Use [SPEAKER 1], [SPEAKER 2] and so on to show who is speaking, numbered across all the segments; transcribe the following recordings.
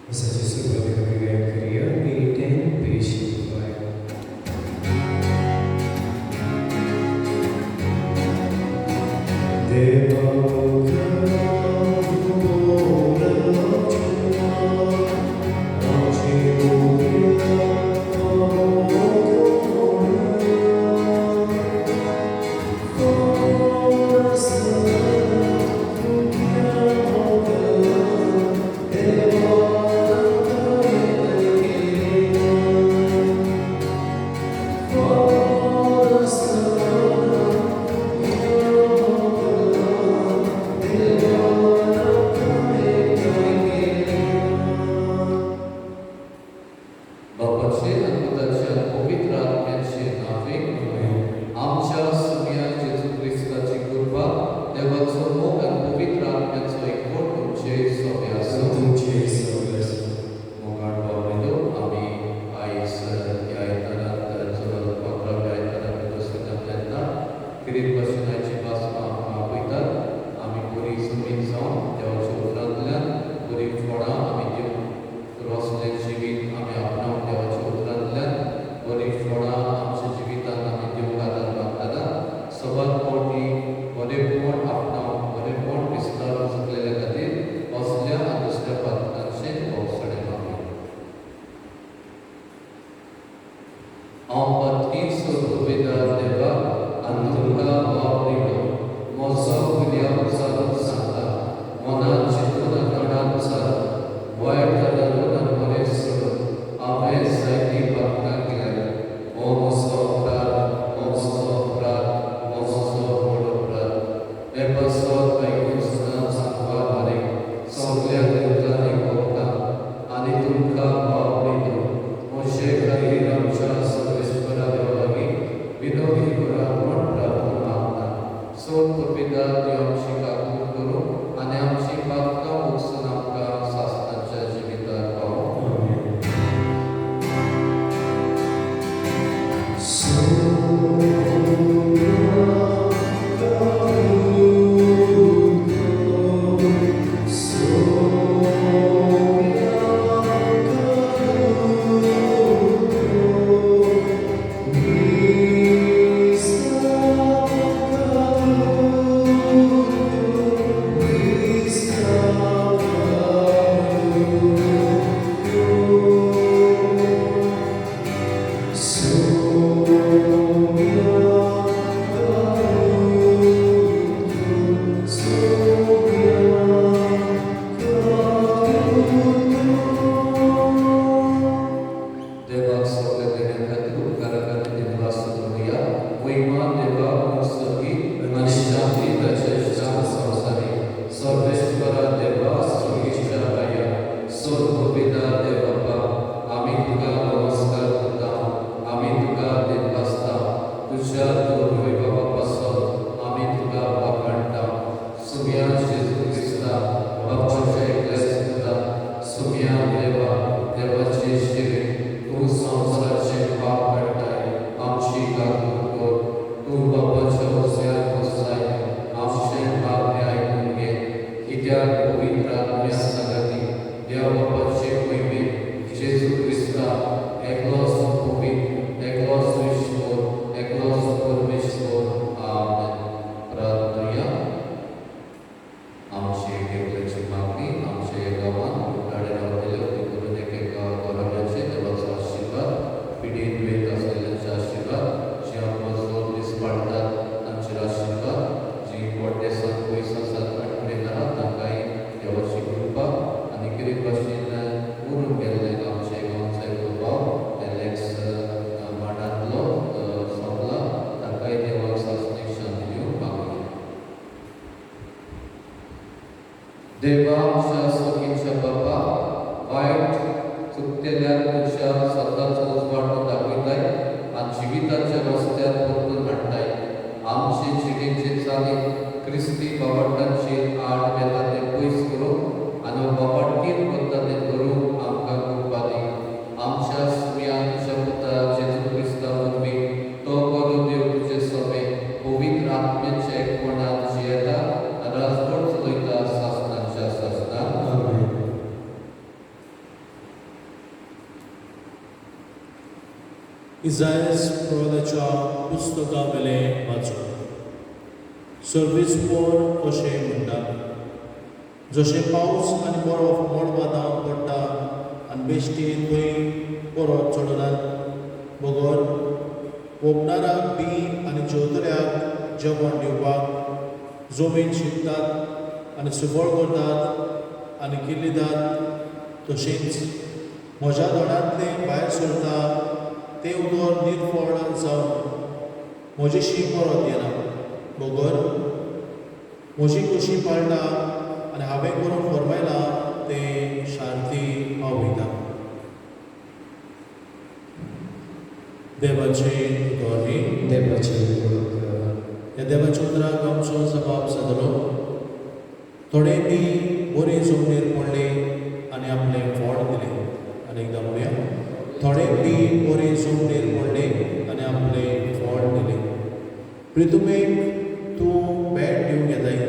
[SPEAKER 1] मिसाची सुरवात आमी गायन करूया 8 10 पेज 5.
[SPEAKER 2] बापाचे आनी पुताचे आनी पवित्र आत्म्याचे नांवे आमच्या सुम्या जेजू क्रिस्ताची कृपा, देवाचो मोग आनी पवित्र आत्म्याचो एकवट तुमचे सोबे आसूं.
[SPEAKER 1] तुमचे सगळे आसूं.
[SPEAKER 2] मोगाळ भाव, आमी आयज ह्या आयतारांत 15व्या आयतारांत उपस्थित तेन्ना किरीत भाशेन आयची भासमां आमकां आपयतात. आमी बरी जमीन जावन देवाच्या उतरांतल्यान बरी फळां आमी दिवन रोसलें जिवीत आमी आपणावन देवाच्या उतरांतल्यान बरी फळां आमच्या जिवितांत आमी दिवंक आदार मागतना सबार फावटी बरेपण आपणावन बरेपण विस्तार चुकलेल्या खातीर असल्या आनी दुसऱ्या पात्रांचें भोगसणें मागूया. हांव पत्नीच पुर्विदार देवाक आनी तुमकां बाप दिलो म्हजो गुन्यांव चालून सांगता, मनात चिंतून आनी तोंडान चालून, वायट धरून आनी बरें सोडून हांवें जायतीं पातकां केल्यात. हो म्हजो अपराध, हो म्हजो अपराध, हो म्हजो व्हड अपराध. हे पासत आयकून सदांच सांगपा बारीक सगल्या देवतांनी भोगता आनी तुमकां भाव दिलो म्हजे खातीर आमच्या सर्वेश्वरा देवा लागीं विनवणी करात म्हूण प्रार्थना मागता. सोड पुर्विदार देव आमची काकूट करूं आनी आमची पातकां भोगसून आमकां सासणाच्या जिवितार पावूं.
[SPEAKER 1] आमेन.
[SPEAKER 2] देवाक सगळे देण्या खातीर उपकारा खातीर दिनवास करुया. वैमान देवाक सर्गी आनी शांती ताचे इश्टांक संवसारी. सर्वेश्वरा देवा, सर्गीच्या राया, सर्वपिता देवबापा, आमी तुका नमस्कार करता, आमी तुका दिनवासता. तुज्या दोन बाबा पासत आमी तुका वाखाणटा. सुम्या जेजू क्रिस्ता, बापाच्या एकल्याच पुता, सुम्या देवा, देवाचे शिरे, तूं संवसाराचे पाप काडटाय, आमची काकूट कर. तूं बापाच्या उजव्यान बसलाय, आमचें मागणें आयकून घे. कित्याक पवित्र आत्म्या सांगाती देव बापाचे मोहिमेन जेजू क्रिस्ता एकलोच पवित्र, एकलोच ईश्वर, एकलोच परमेश्वर. आमेन. प्रार्थुया. आमची एक मागणी, आमच्या गांवांत कुट्टाळे रावतले ती करून एक एका घराब्याचे देवाचो आशिर्वाद, पिडीन दुयेंत आसलेल्यांचे आशिर्वाद, जी आमकां जोर दीस पाळटात तांचेर आशिर्वाद, जी परदेसांत पयस आसात आठवणीन आहात तांकांय देवाची कृपा आनी कितें भाशेन उरून गेल्ले आमचे गांवचो एकलो भाव एलेक्स मांडांतलो सोंपला, तांकांय देवाक सासणीक शांती दिवंक मागुया. देवा, आमच्या सर्गीच्या बापा, वायट चुकतेल्याक तुज्या स्वताचो उजवाड तूं दाखयताय आनी जिविताच्या रस्त्यार परतून हाडटाय. आमचे जिणेचे चालीक क्रिस्ती बाबाटांचे आड वेता तें पयस करूंक आनी बाबाटीन करता तें धरूंक आमकां कृपा दी. आमच्या सुम्या तुज्या पुता जेजू क्रिस्ता वरवीं, तो करो देव तुजे सभे पवित्र आत्म्याच्या एकपणान जियेता राजवट चलयता सासणाच्या सासणाक.
[SPEAKER 1] आमेन.
[SPEAKER 3] इजायस प्रवादाच्या पुस्तका वेलें वाचून. सर्वेस्पोर अशें म्हणटा, जशें पावस आनी बरफ मळबा धांवन पडटा आनी बेश्टी थंय परत चडनात, बगर वोपणाराक बी आनी जेवतल्याक जेवण दिवपाक जमीन शिंपतात आनी सुफळ करतात आनी किल्लितात, तशेंच म्हज्या दोणांतलें भायर सरता तें उदक निर्फळ जावन म्हजेशी परत येना, बगर म्हजी कशी पाळटा आनी हांवें करूंक फरमायलां तें शांती पावयता. देवाचें उतर हें.
[SPEAKER 1] देवाचें उपकार.
[SPEAKER 3] ह्या देवाच्या उतराक आमचो जबाब जातलो. थोडे बी बरे जमनीर पडले आनी आपलें फळ दिलें. आनी एकदां म्हणुया, थोडे बी बरे जमनीर पडले आनी आपलें फळ दिलें. प्रितुमेक तूं भेट दिवंक येताय,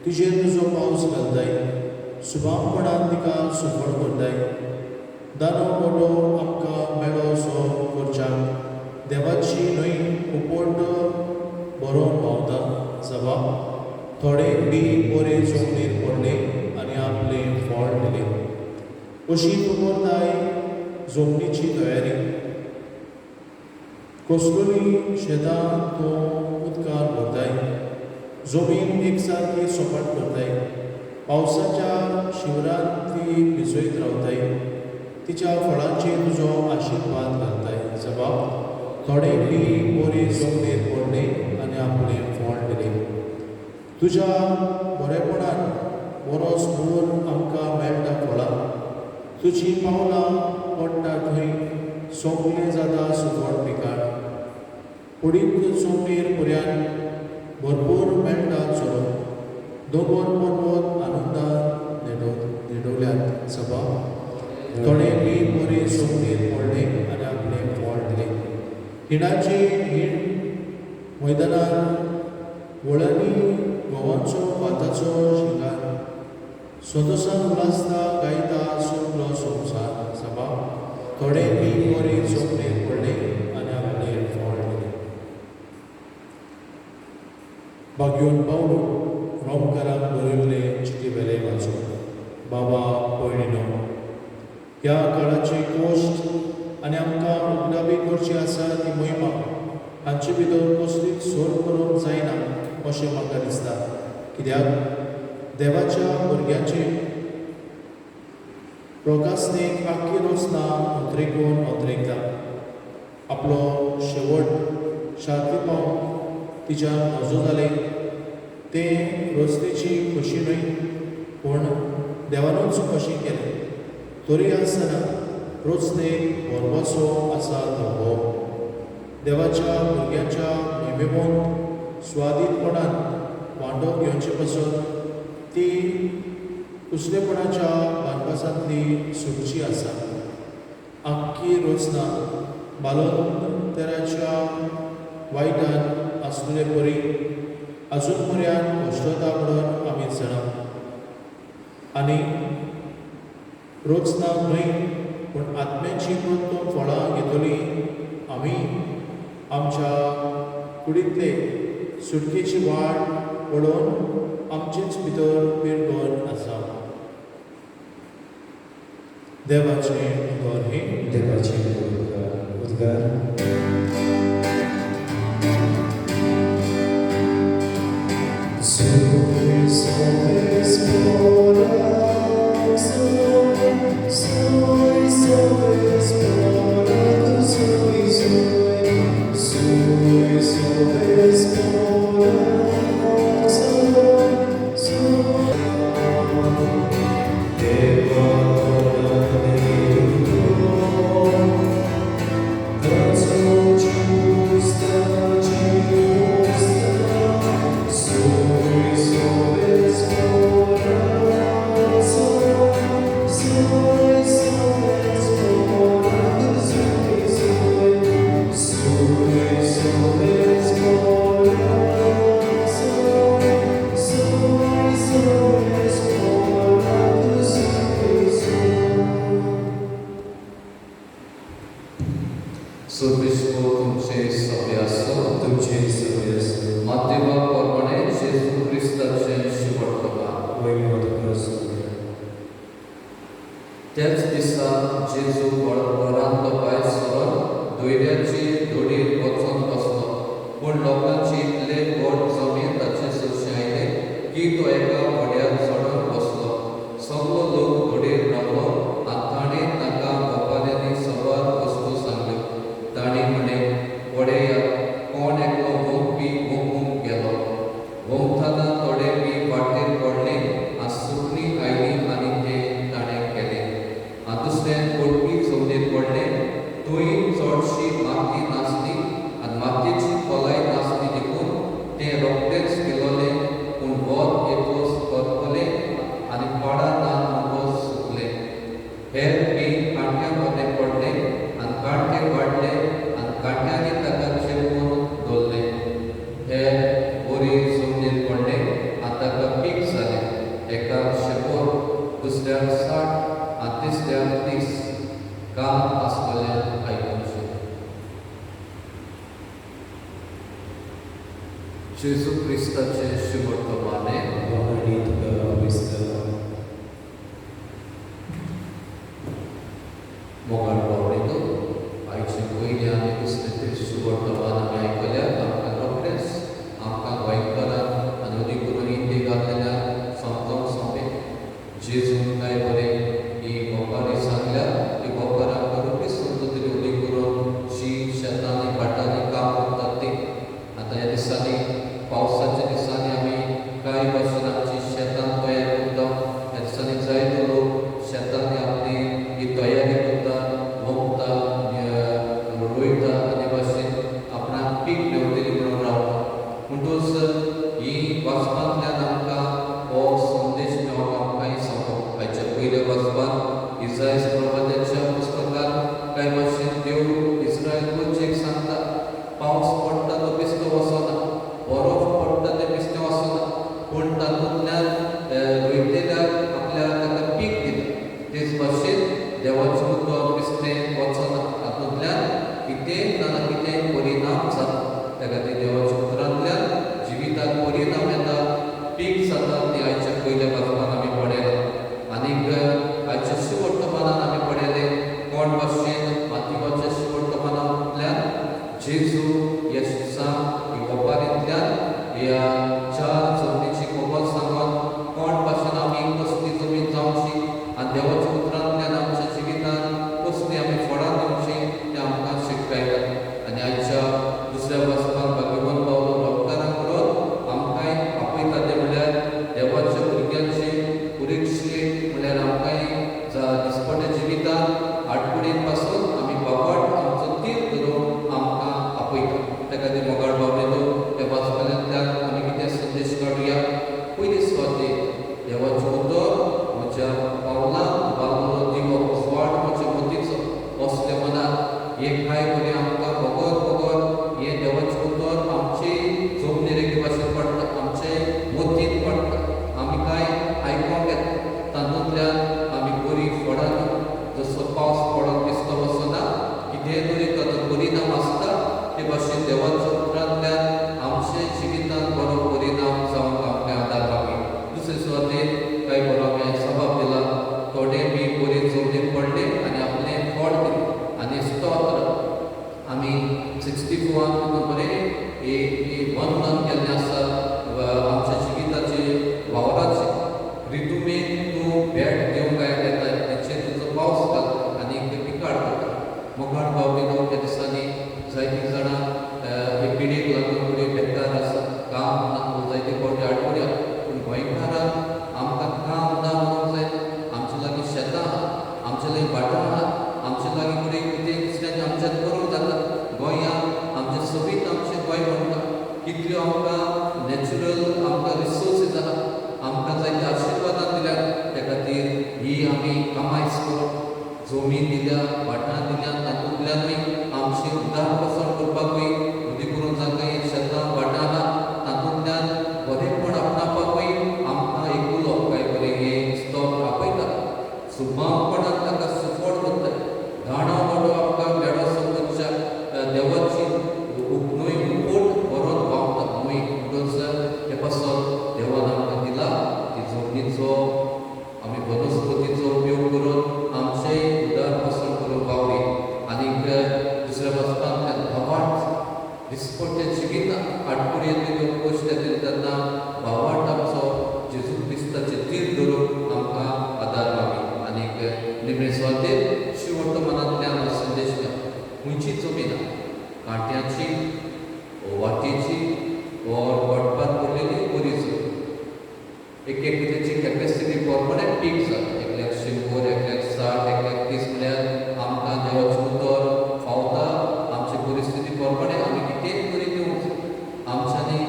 [SPEAKER 3] तुजेर तुजो पावस घालताय, सुभावपणान तिका सुफळ करताय. दानो मोटो आमकां मेळो सो करच्याक देवाची न्हय उपट बरोवन भोंवता. जबाब, थोडे बी बरे जमनीर पडले आनी आपलें फळ दिलें. अशी तूं करताय जमनीची तयारी, कसलोली शेतां तूं उदकान भरताय, जमीन एक सारकी सपाट करताय, पावसाच्या शिवरान ती भिजयत रावताय, तिच्या फळांचेर तुजो आशिर्वाद घालताय. जबाब, थोडे बी बरे जमनीर पडले आनी आपलें फळ दिलें. तुज्या बरेपणान बरोच भर आमकां मेळटा फळां, तुजी पावलां पडटा थंय सोंपलें जाता सुफळ पिकाळ. पडीत जमनीर पर्यान भरपूर मेळटा चलो, दोंगर पर्वत आनंदान नेडवल्यात. सभा, थोडे बी बरे जमनीर पडले आनी आपलें फळ दिलें. हिणाचे हीण मैदानार वळांनी गंवाचो भाताचो शिंगार, संतोसान उल्हासता गायता सगलो संवसार. सभा, थोडे बी बरे जमनीर पडले आनी आपलें फळ दिलें. बागयोन पावलो रोमकाराक बरयल्ले चिटी वेले वाचून. बाबा पयणिनो, ह्या काळाचे कोश्ट आनी आमकां उगडाबी करची आसा ती महिमा हांचे भितर कसलीच सोड करूंक जायना अशें म्हाका दिसता. कित्याक देवाच्या भुरग्याचे प्रकाशनेक आख्खी रचना अंतरेकून अंतरेकता आपलो शेवट शांती पावूंक तिच्यान नजो जालें. तें रचनेची खोशी न्हय, पूण देवानूच अशें केलें. तरी आसतना रचनेक भरवंसो आसा तो हो देवाच्या भुरग्यांच्या महिमेबोन स्वादीतपणान वांटो घेवचे पासत ती कुसलेपणाच्या बांदपासांतली सुटची आसा. आख्खी रचना बालोतराच्या वायटान आसलेले परी अजून पर्यंत कश्टता म्हणून आमी जाणा. आनी रचना न्हय पूण आत्म्याची प्रत्तम फळां घेतली आमी आमच्या कुडींतले सुटकेची वाट पळोवन आमचेच भितर पिरगोन आसा. देवाचें उतर हें.
[SPEAKER 1] देवाचें उपकार. उद्गार. Soy soy soy soy.
[SPEAKER 2] सर्वेस्पर तुमचे सगळे आसो
[SPEAKER 1] तुमचे सगळे आसूं.
[SPEAKER 2] माध्यमा प्रमाणे जेजू क्रिस्ताचें शिवटपा.
[SPEAKER 1] वयलो तुका स्तोत्र.
[SPEAKER 2] त्याच दिसा जेजू घरांतलो भायर सरून दोयऱ्याचे दोडयेर वचून बसलो. पूण लोकांचे इतले व्हड जमीन ताचे सरशी आयले की तो एका व्हड्यार चडून बसलो. सगलो लोक दोडयेर रावलो आनी ताणें तांकां वपाऱ्यांनी सबार वस्तू सांगल्यो. ताणें म्हणलें, पळयात, कोण एकलो वोंपी वोंपूंक गेलो. वोंपतना थोडे बी वाटेर पडले आनी सुकणीं आयलीं आनी तें ताणें केलें. आनी दुसरें पडपी जमनीर पडलें, थंय चडशी माती नासली आनी मातयेची खोलाय नासली देखून तें रोखडेंच गेलोलें. पूण वत येतकच करपलें आनी पाडां ना म्हणटकच सुकलें. हेर बी कांट्या मदें पडलें आनी कांटे वाडले आनी कांट्यांनी ताका चेपून दवरलें. हेर बरी जमनीर पडलें आनी ताका पीक जालें, एकाक 100, दुसऱ्याक 60 आनी तिसऱ्याक 30. कान आसलेल्यान आयकुचें. जेजू क्रिस्ताचें शिवटमाने.
[SPEAKER 1] वाणी तुका क्रिस्तांव.
[SPEAKER 2] मोगाळ बावडेलो, आयचे पयलें आनी दुसरें ते सुवर्तमान आमी आयकल्यात. आमकां रोखडेंच आमकां गोंयकारांक आनी अदीक करून इंदे घातलेल्यान समजोंक सोंपें. जेजून काय बरें ही वपारी सांगल्या. ती वपार आमकां रोखडीच समजतली, अदीक करून जी शेतांनी भाटांनी काम करतात ती. आतां ह्या दिसांनी पावसाच्या दिसांनी आमी कांय भाशेन आमची शेतां तयार करता. ह्या दिसांनी जायतो लोक शेतांनी आपली ही तयारी करता, वोंपता, रोयता आनी भाशेन आपणाक पीक मेवतली म्हणून रावता. म्हणटूच ही वाचपांतल्यान आमकां हो संदेश मेळोवंक आमकांय सोंपो. आयच्या पयल्या वाचपांत इजायस प्रवाद्याच्या पुस्तकांत कांय भाशेन देव इस्रायल प्रजेक सांगता, पावस पडटा तो बेश्टो वचना, बरफ पडटा तें बेश्टें वचना, पूण तातूंतल्यान रोयतल्याक आपल्या ताका पीक दिता. तेच भाशेन देवाचें उतर बेश्टें वचना, तातूंतल्यान कितें ना कितें परिणाम जाता. त्या खातीर देवाच्या उतरांतल्यान जिविताक परिणाम येता, पीक जाता. तें आयच्या पयल्या वाचपान आमी पळयलां. आनीक आयच्या शिवर्तमानान आमी पळयलें कोण भाशेन मातिवाच्या शिवर्तमानांतल्यान जेजू येसां ही वपारींतल्यान ह्या चार जमनीची खबर सांगून कोण भाशेन आमी कसली जमीन जावची आनी देवाच्या उतरांतल्यान आमच्या जिवितांत कसली आमी फळां दिवची तें आमकां शिकयता. आनी आयच्या दुसऱ्या वाचपाक भाग्यवन पावलो रोमकारांक म्हणून आमकांय आपयता तें म्हणल्यार देवाच्या भुरग्यांचे परिक्षे म्हणल्यार आमकांय दिसपट्या जिवितांत आडखळीं पासून आमी बाबट आमचो तीर धरून आमकां आपयता. त्या खातीर मोगाळ बाबलेलो, त्या वाचपांतल्यान आमी कितें संदेश काडुया. पयली सुवातेर देवाचें उतर म्हज्या पावलांक बांदलो दिवो, उजवाड म्हज्या मतीचो असल्या मनात हें काय बरें आमकां बगर बगर हें देवाचें उतर आमचे जमनीर एके भाशेन पडटा, आमचे मतींत पडटा, आमी कांय आयकोंक येता. तातूंतल्यान आमी बरीं फळां दिवप. जसो पावस पडोन बेश्टो वचना, कितेंय तरी ताचो परिणाम आसता, ते भाशेन देवाच्या उतरांतल्यान आमचे जिवितांत बरो परिणाम जावंक आमकां आदार मागीर. दुसरे सुवातेर कांय बरो आमी सबाब दिला, थोडे बी बरी जमनीर पडले आनी आपलें फळ दिलें आनी स्तोत्र. आमी 64 बरें हे वर्णन केल्लें आसा आमच्या जिविताचे वावराचें. रितुमेन तूं भेट दिवंक येता, तेचेर तुजो पावस घालता आनी पिकाड करता. मोगाळ बाबतींत त्या दिसांनी जायतीं जाणां हे पिडीक लागून थोडी बेकार आसा, काम ना, जायते फावटी आडखळी. पूण गोंयकारांक आमकां काम ना म्हणूंक जायना. आमचे लागीं शेतां आहा, आमचे लागीं भाटां आहा, आमचे लागीं फुडें कितें दुसऱ्यांनी आमच्यान करूंक जाता. गोंयांत आमचें सोबीत आमचें गोंय म्हणटा, कितल्यो आमकां नॅचरल आमकां रिसोर्सीस आहा, आमकां जायते आशिर्वादां दिल्या. त्या खातीर ही आमी कामायस करप. जमीन दिल्या, भाटां दिल्या, तातूंतल्यानूय आमचें उदार पसण करपाकूय, अदीक करून जांकां शेतां भाटां आहा तातूंतल्यान बरेंपण आपणावपाकूय आमकां एक उलो काय बरें हें स्तोत्र आपयता. सुमारपणान ताका सुफळ करता. दाणो मोडो आमकां मेळो मनशाक निमणे सुवातेर श्रीवर्तमानांतल्यान संदेश दिता. खंयची जमीन कांट्याची, वाटेची ओर पडपात पडलेली बरी जमीन. एक एक तेची कॅपेसिटी प्रमाणे पीक जाता. एकल्याक 100, एकल्याक 60, एकल्याक 30. म्हळ्यार आमकां देवाचें उतर फावता आमची परिस्थिती प्रमाणे आमी कितेंय करी दिवंक जाय. आमच्यांनी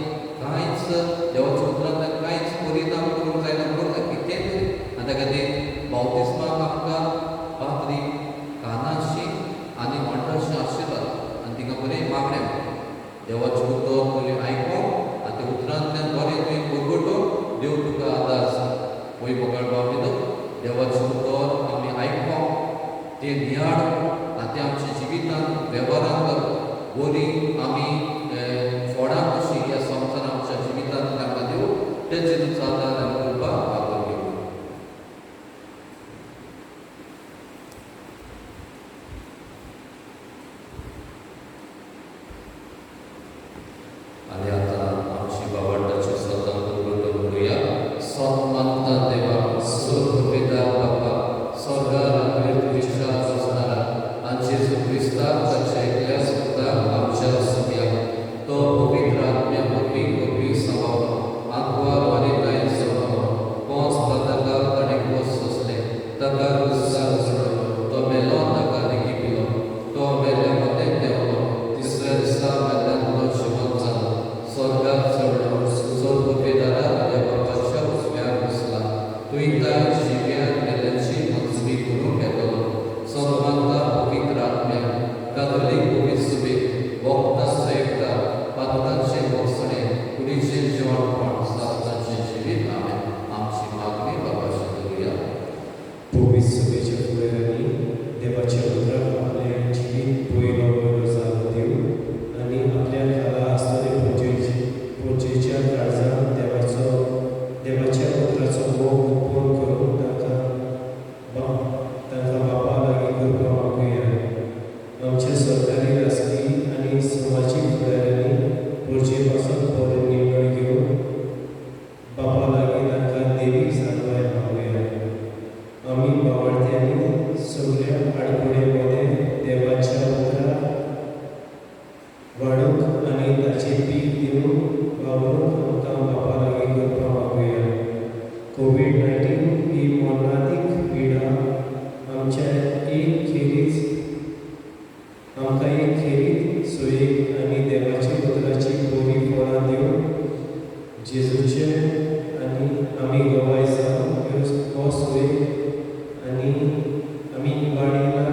[SPEAKER 2] कांयच देवाच्या उतरांतल्यान कांयच परिणाम करूंक जायना म्हणून कितेंय तरी. आनी त्या खातीर बाप्तिस्माक आमकां पाद्री कानाशी आनी ओंठाशी आशिर्वाद आनी तिंगा बरें मागणें देवाचें उतर तुवें आयकोंक आनी त्या उतरांतल्यान बरें तुवें परगटून देव तुका आदार जाय. वय मोगाळ भाव, देवाचें उतर आमी आयकोंक, तें नियाळ आनी तें आमच्या जिवितांत वेव्हारांत बरी आमी फळां कशीं ह्या संवसारांत आमच्या जिवितांत आमकां देव तें जेजूचो आदार आनी कृपा वापर घेवं. आनी आतां आमची बावड्डाची स्वता उरगटो म्हणुया. सत मानता देवा, सर्व पिता बापा, स्वर्गार पृथ्वीच्या रचणारा आनी जेजू क्रिस्ताक ताच्या एकल्या सुताक आमच्या सुम्याक, तो पवित्र आत्म्या वरवीं वरवीं सभाव आंकवार वनिताय सभाव पोंच ताका ताणें खोस सोंसलें, ताका क्रुसार चडलो, तो मेलो, ताका लिखिपिलो, तो मेल्या मदें देंवलो, तिसऱ्या दिसा मेल्ल्यान तो जिवंत जालो, स्वर्गार चडलो, सर्व पिदारा देवा बापाच्या उजव्यार बसला, तुयताय जिव्यान मेल्ल्याची मंजुरी करूंक येतलो. सन्मानता पवित्र आत्म्या कातोलीक पवित्र सभेक, वखदांचो एकता, पातकांचें भोगसणें, कुडीचें जेवणपण, सासणाचें जिवीत. आमेन. आमची मागणी बाबाशी करुया.
[SPEAKER 1] पवित्र सभेच्या फुडाऱ्यांनी देवाच्या उतराक आपलें जिवीत पयलो वयलो जाप दिवन आनी आपल्या खाला आसतले पोरजेच्या काळजांत देवाच्या उतराचो मोग उत्पन्न करून तांकां बापा लागीं करपाक मागुया. आमच्या सरकारी, राजकी आनी समाजीक फुडाऱ्यांनी पोरजे पासून बरे निर्णय घेवन बापा लागीं तांकां देवीक जाणवाय मागुया. आमी बावळत्यांनी सगल्या आडखळे मदें देवाच्या उतराक वाडूंक आनी ताचें पीक दिवन वावरूंक आमकां बापा लागीं करपाक मागुया. कोवीड-19 ही मरणांतीक पिडा आमच्या एक खेरीज आमकां एक खेरीत सोयीक आनी देवाच्या उतराची बरी फळां दिवन जेजूचे आनी आमी गवाय जावन ह्यो हो सोय आनी आमी इबाडिना.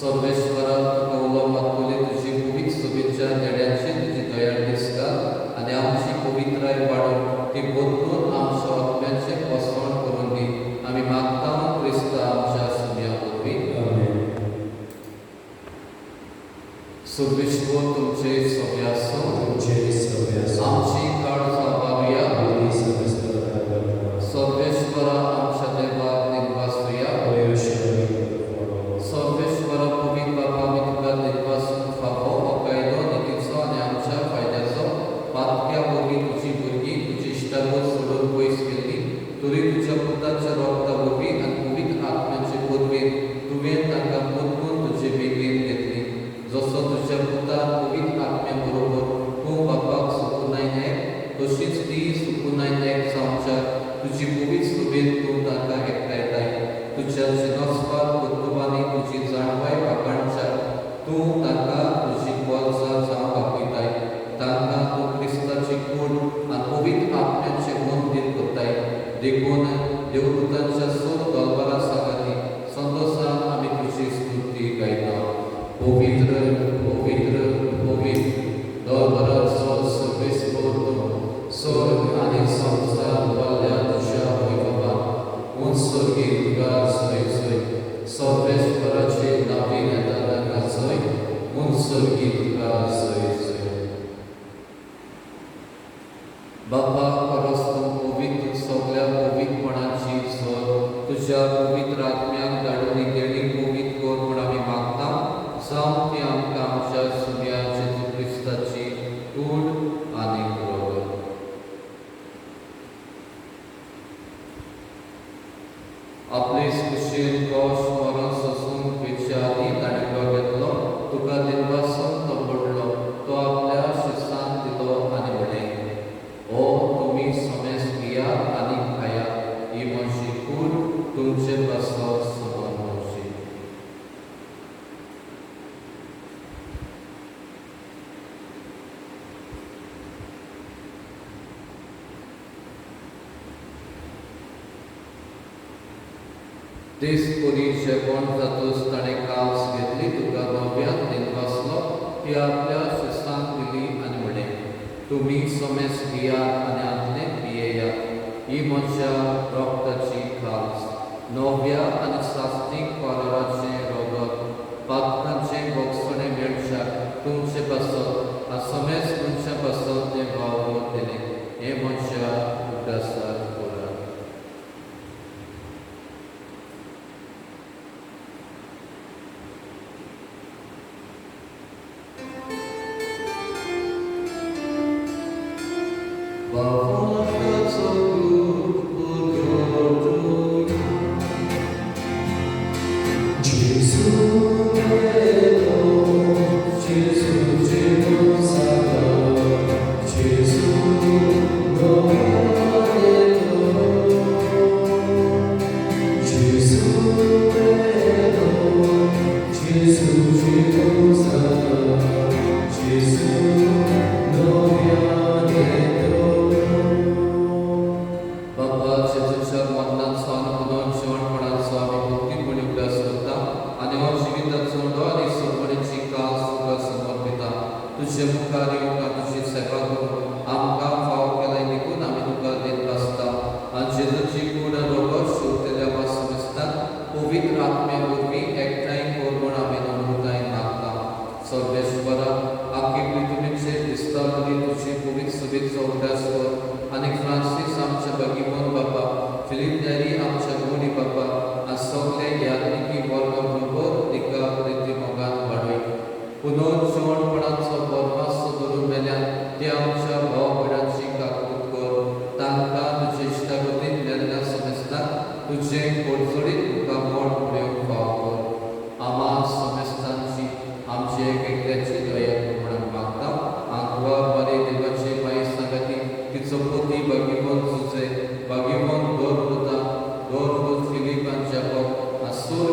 [SPEAKER 2] सर्वेश्वरा तुका उलो मागतली तुजी पवित्र सभेच्या देण्याची तुजी दया दिसता आनी आमची पवित्राय वाडोवन ती बदलून आमच्या आत्म्याचें पोसवण करून दी. आमी मागता क्रिस्ता आमच्या सुम्या वरवीं.
[SPEAKER 1] आमेन.
[SPEAKER 2] सर्वेश्वर तुमचे सगळे आसूं.
[SPEAKER 1] तुमचे सगळे आसूं.
[SPEAKER 2] आमची काळजां वारुया.
[SPEAKER 1] आनी सर्वेस्पराक
[SPEAKER 2] सर्वेश्वरा आमच्या देवाक दिनवासुया. सर्वेश्वरा पवित्र बाबा आमी तुका दिनवासूंक फावो हो कायदो नितीचो आनी आमच्या फायद्याचो. पातक्या वरवीं तुजी भुरगीं तुजी इश्टागत सोडून पयस गेल्ली तरी तुज्या पुताच्या रोगता वरवीं आनी पवित्र आत्म्याचे पदवेन तुवें तांकां परतून तुजे बेगीन घेतली. जसो तुज्या पुतान पवित्र आत्म्या बरोबर तूं बापाक सुकुनाय एक तशीच ती सुकुनाय एक जावच्या तुजी पवित्र सभेन तूं तांकां एकठांयताय. तुज्या जिनोस्पाद कर्तुबांनी तुजी जाणवाय वाखाणच्या तूं तांकां तुजी पोलसा जावंक आपयताय. तांकां तूं क्रिस्ताची कूड आनी पवित्र आत्म्याचें मंदीर करताय. देखून देवदूतांच्या सोद दलबारा सांगाती संतोशान आमी तुजी स्तुती गायता. पवित्र पवित्र पवित्र दलबाराचो सर्वेस्पर तूं, स्वर्ग आनी संवसार भरल्या तुज्या वैभवान. उंच स्वर्गी तुका जय जय. सर्वेश्वराचे नांवीन येता ताका जय. उंच स्वर्गी तुका जय जय. बापा परस तूं पवित्र सगल्या पवित्रपणाची सर तुज्या पवित्र आत्म्याक धाडून ही देणी पवित्र कर म्हूण आमी मागता. जावं ती आमकां आमच्या सुम्या जेजू क्रिस्ताची कूड आनी रगत. आपले कुशीन कोश मरण सोसूंक वेचे आदीं ताणें तो घेतलो, तुका दिनवासून तो पडलो, तो आपल्या शिस्तान दिलो आनी म्हणलें, ओ तुमी समेस घेयात आनी खायात, ही म्हजी कूड तुमचे पासत समर्पणची. तेच परी जेवण जातूच ताणें कास घेतली, तुका नव्यान दिनवासलो, ती आपल्या शिस्तान दिली आनी म्हणलें, तुमी समेस घेयात आनी आतलें पियेयात, ही म्हज्या रक्ताची कास, नव्या आनी सास्तीक कराराचें रगत, पातकांचें भोगसणें मेळच्या तुमचे पासत आनी समेस मनशां पासत तें वावर दिलें. हें म्हज्या उगडासाक करात.
[SPEAKER 1] Gesù mio, Gesù Gesù Gesù Gesù Gesù Gesù
[SPEAKER 2] बाबा जेजूच्या मरणाचो आनी पुनर्जिवणपणाचो आमी भक्तीपणी उगडास करता आनी हो जिविताचो उंडो आनी सुरवणेची कास तुका समर्पिता. तुजे मुखार येवन तुजी सेवा करून आमकां फाव केलाय देखून आमी तुका दिनवासता. आनी जेजूची कूड आनी रगत शिंवतल्या वा समजतात पवित्र आत्म्या वरवीं एकठांय कर म्हूण आमी नम्रतायेन मागता. सर्वेश्वरा आखी पृथ्वीचेर दिसता तरी तुजी पवित्र सभेचो उगडास कर आनी फ्रांसीस आमच्या भगिमोन बापा, फिलीप नेरी आमच्या गोडी बापा आनी सगळे यात्रिकी वर्गा बरोबर तिका प्रिती मोगान वाडय. पुनर्जिवणपणाचो बरमासो धरून मेल्यान ते आमच्या भाव भयणांची काकूत कर. तांकां तुजे इश्टागतीन मेल्ल्या समेस्तांक तुजें कोडजोडीत तुका मोड मेळोवंक फाव कर. आमा समेस्तांची आमची एक एकल्याची दया कर म्हणून मागता. आंकवार बारे देवाचे माई सांगाती तिचो पती भगिमोन जुजे, भगिमोन दोर पुता, दोर पूत फिलीप आनी जाकोब आनी सूर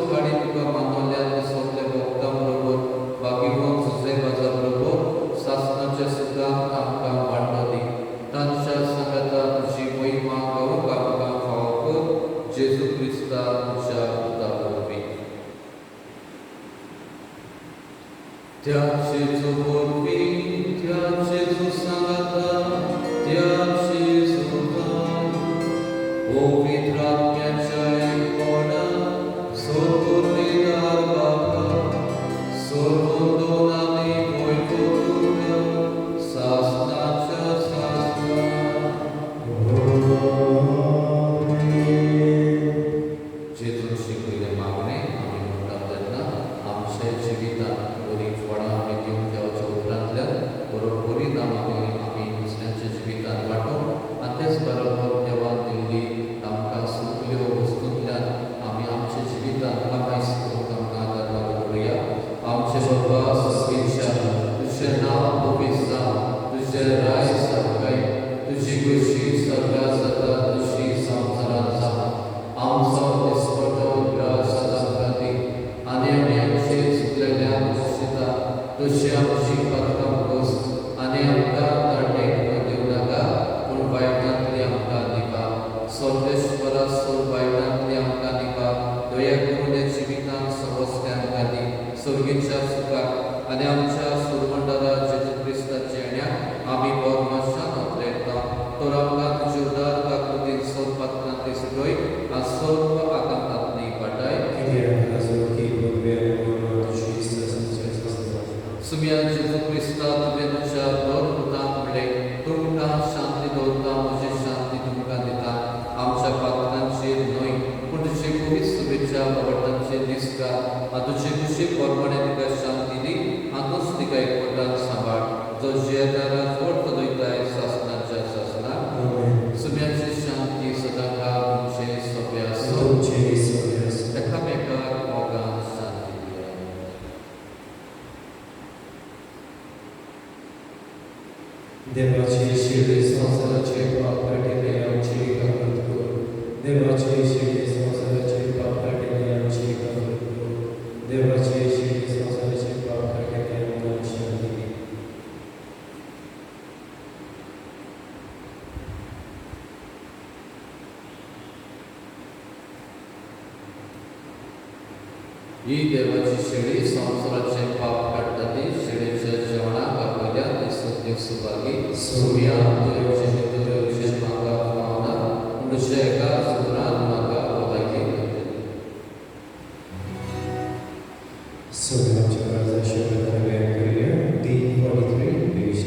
[SPEAKER 2] ही देवाची शेळी संवसाराचे पाप काडटा ती शेळीच्या जेवणाक आपल्या ती सद्य सुभागी सुर्या तुवें म्हाका फावना पूण तुज्या एका सुत्रान म्हाका भलायकी मेळटली.
[SPEAKER 1] सगळ्या आमच्या काळजाशी प्रार्थना व्यक्त करूया. D43 page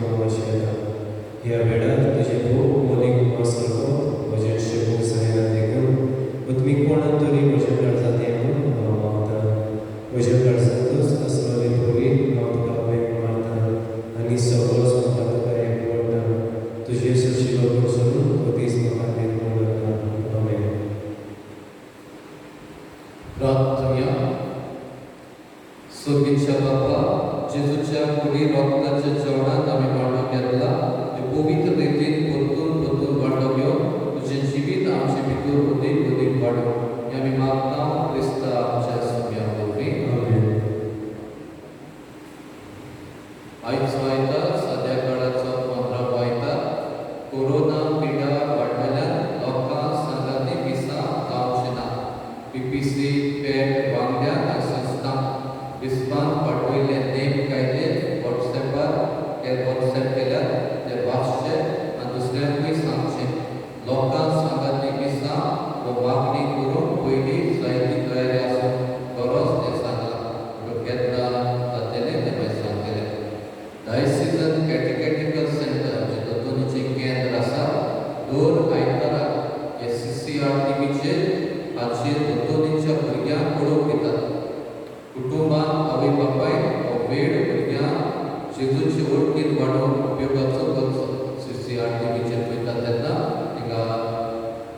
[SPEAKER 1] number 71. तुझे जेजू आशिल्लो सोडून तो दीस म्हाका निर्मूल नाका. आमेन.
[SPEAKER 2] प्रार्थना. सोगीच्या बापा, जेजूच्या कुडी रक्ताच्या जेवणांत आमी वांटो घेतला ते पवित्र रितीन परतून परतून वांटो घेवन तुजें जिवीत आमचे भितर अदीक अदीक वाडोवं हें आमी मागता क्रिस्ता आमच्या सोम्या वरवीं.
[SPEAKER 1] आमेन.
[SPEAKER 2] आयचो आयतार सद्या काळाचो 15वो आयतार. कोरोना पिडा वाडलेल्यान लोकां सांगाती मिसां जावचें ना. पीपीसी पेट वांगड्यांक आनी संस्थांक बिस्पान पाठयल्ले नेम कायदे वॉट्सॅपार वॉट्सॅप केल्यात ते वाचचे आनी दुसऱ्यांकूय सांगचें. लोकां सांगाती मिसां हो मागणी करूंक पयलीं जायती तयारी आसूंक गरज तें सांगलां. म्हणटकूच केन्ना जातलें तें मागीर सांगतलें. डायसिजन कॅटिकॅटिकल सेंटर जें दोतोनीचें केंद्र आसा, दर आयताराक हे सीसीआर टीव्हीचेर हाचेर दोतोनीच्या भुरग्यांक वळख दितात. कुटुंबान आवय बापायन हो वेळ भुरग्यांक जेजूचे वळखीन वाडोवंक उपयोगाचो करचो. सीसीआर टीव्हीचेर पळयतात तेन्ना थिंगा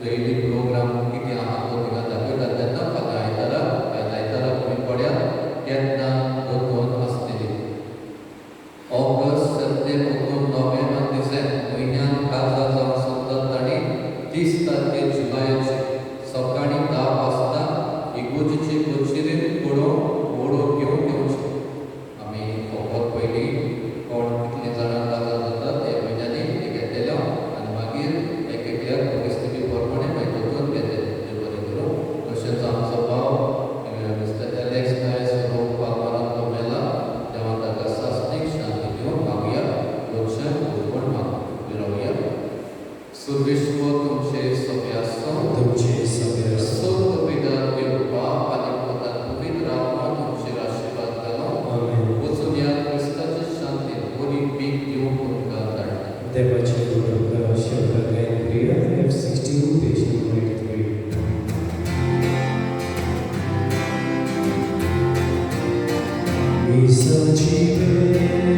[SPEAKER 2] डेली प्रोग्राम कितें आहा तो थिंगा दाखयतात. तेन्ना फाल्यां आयतारा, आयज आयतारा तुमी पळयात केन्ना दोतोन आसतली. ऑगस्ट, सप्टेंबर, ऑक्टोबर, नोव्हेंबर आनी डिसेंबर म्हयन्यान काजार जावंक सोदतात तांणी 30 तारखेर जुलयाची सकाळीं 10 वाजता इगोर्जेचे कचेरेंत पळोवंक वळख घेवंक येवचें. आमी फकत पयलीं कोण कितलीं जाणां काजार जातात ते म्हयन्यांनी ते घेतले आनी मागीर एक एकल्याक परिस्थिती प्रमाणे मागीर दोतोन घेतले. तें बरें करूं. तशेंच आमचो भाव मिस्टर एलेक्स डायस रोग पालवारांतलो मेला. देवान ताका सास्तीक शांती दिवंक मागया. लोकशाय भुरगण मागूं रावया. सर्वेश्वर तुमचे सगळे आसूं.
[SPEAKER 1] तुमचे सगळे आसूं.
[SPEAKER 2] सर्व पिता देव बाप आनी पुत आनी पवित्र आत्मा तुमचेर आशिर्वाद घालूं.
[SPEAKER 1] आमेन.
[SPEAKER 2] वचून ह्या क्रिस्ताचे शांतीन बरी भीक दिवंक तुमकां धाडटा.
[SPEAKER 1] देवाचे उपकार शेवटाक गायन करुया. F16, page number 83. मिसाची वेळ.